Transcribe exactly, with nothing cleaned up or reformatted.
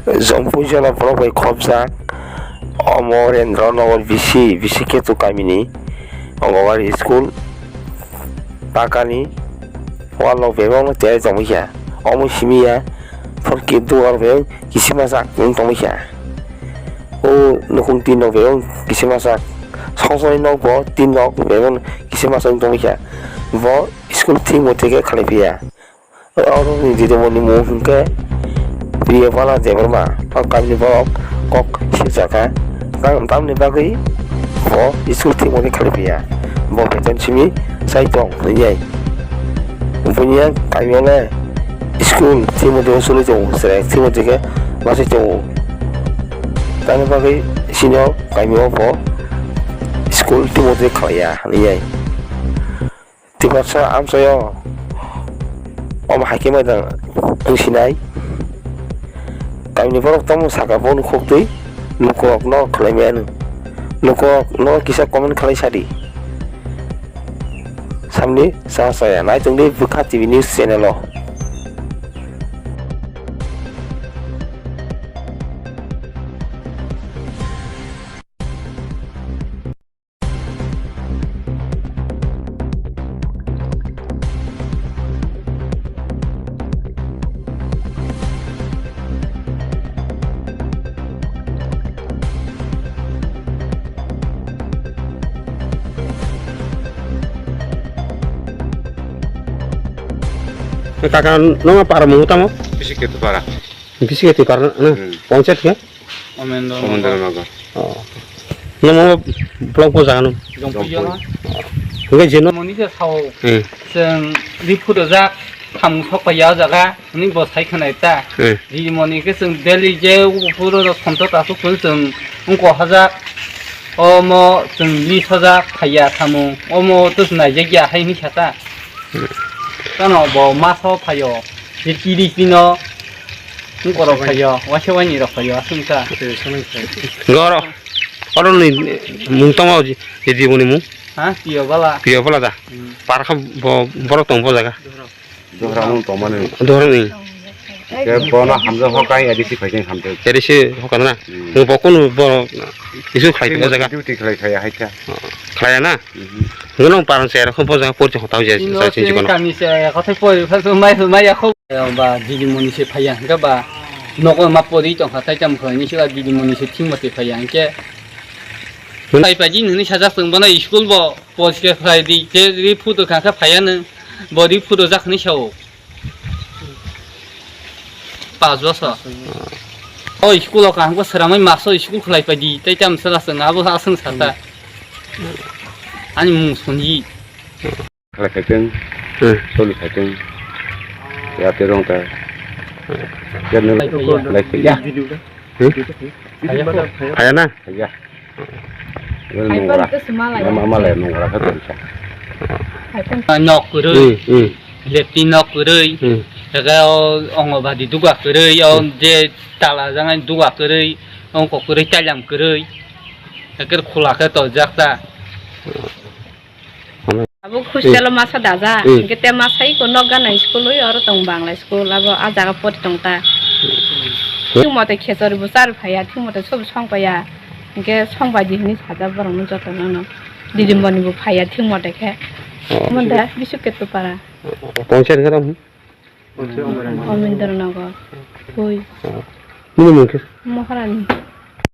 Jompuijala borok bai khopjak omo Rendra Nagar B C, B C Ketu kamini Angawari school pakani wall rok bebak no tei tongwi kha. Omo simi ya phor Ketu wall bebak kisi masa wng tongwi kha. O nukhung tin rok bebak kisi masa song song nok bo tin rok bebak kisi masa wng tongwi kha. Bo school thik mote khe khalai phiya. Oro ni didimoni mung hwnkhe Priyabala Debbarma, o kamini borok kok sirjakha. Tang-, tamni bagwi bo school thikmani khalai phiya. Bo beton simi sai tong hwnwi. Buini kami ole school thikmani sulai tongo, chwrai thikmani khe masai tongo. Tamni bagwi sini o kami o bo school thikmani khalaiya hwnwi. Tiprasa amchaio omo hai khe maidang wng sinai. Kamini borok tamo saka bo nukhuk twi lukurokno khlai maya nw. Lukurokno kisa comment khlai sadi. Samni sa saya nai tongdi Bwkha T V news channel o. Kaka, noma para mung tamo? Bisi Ketu para. Bisi Ketu para, na? Hmm. Panchayat khe? Omendra Omendra Nagar. Nagar. Oh. Nang mo block bo jaga no? Jongpui. Jongpui. Hingke jeno? Moni se sao. Hmm. Chwng riphu rojak, thamung sok pai ya o jaga, hwnwi bo sai khwnai ta. Hmm. Ri moni khe chwng daily je uphuru rok somto tasu phuru chwng wngko hajak. Omo chwng lis hajak, phaiya thamung. Omo tus naijak ya hai hwnwi sa ta. Hmm. Tano bo maso phaio. Je tiri pino. Borok phaio, waisa waini rok phaio, aswk wngkha. Goro, oro ni mung tamo, je, je diboni mung? Ha, Piyo Bala. Piyo Bala da? Hmm. Par kha bo, borok tong bo jaga? Dohra mung tongmani. Dohra ni. Ke bono hamjak ho kai A D C phai khe hamjak. A D C ho kana? Hmm. Mung bo kunu bo isu khlai bo jaga? Duty khlai khlai hai kha. Khlai na? Mhm. Ngono parang se rokho bo jaga porti hotao je. Ino sai se chini kono. Kami se kothai pori pha mai mai ya kho. Ba didimoni se phaiya hwnkhe ba nogo ma pori tongkha tai tamo khe hinwi sila didimoni se thwngma se phaiya hwnkhe. Hmm. Phai phai di nini sajak chwng bono school bo poske khlai di je ri photo kha khe phaiya nw bo ri photo jak hinwi sao. Pas bosor. O school o kaham khe swrangwi maso school khlai phai di tai tamo sila chwng abo aswk sata. Ani mung sonji. Khlai khaitwng, hmm, soli khaitwng, ya terong ta, ya nung lai ya. Hmm? Phaya na? Phaya. Phaipan to suma lai. Mama malai nung ra khaitwng sa. Nok kwrwi, hmm, hmm, lepti nok kwrwi, hmm, ega o ongobadi duga kwrwi, o, hmm, je tala jangai duga kwrwi, ongko kwrwi, tailam kwrwi, eker khula khe to jak ta. Abo hostel o masa daja, hmm, hingke te masa iko nok gana school oi oro tong Bangla school, abo a jaga pori tong ta. Hmm. Thik mote khechori bo chari phaiya, thik mote sob song paiya, hingke song bai di hinui sajak borok no joto no no. Didimoni bo phaiya thik mote khe. Oh. Mon da bisu ketu para. Panchayat khe tamo? Omendra Nagar. Oi. Nini mung khe? Maharani.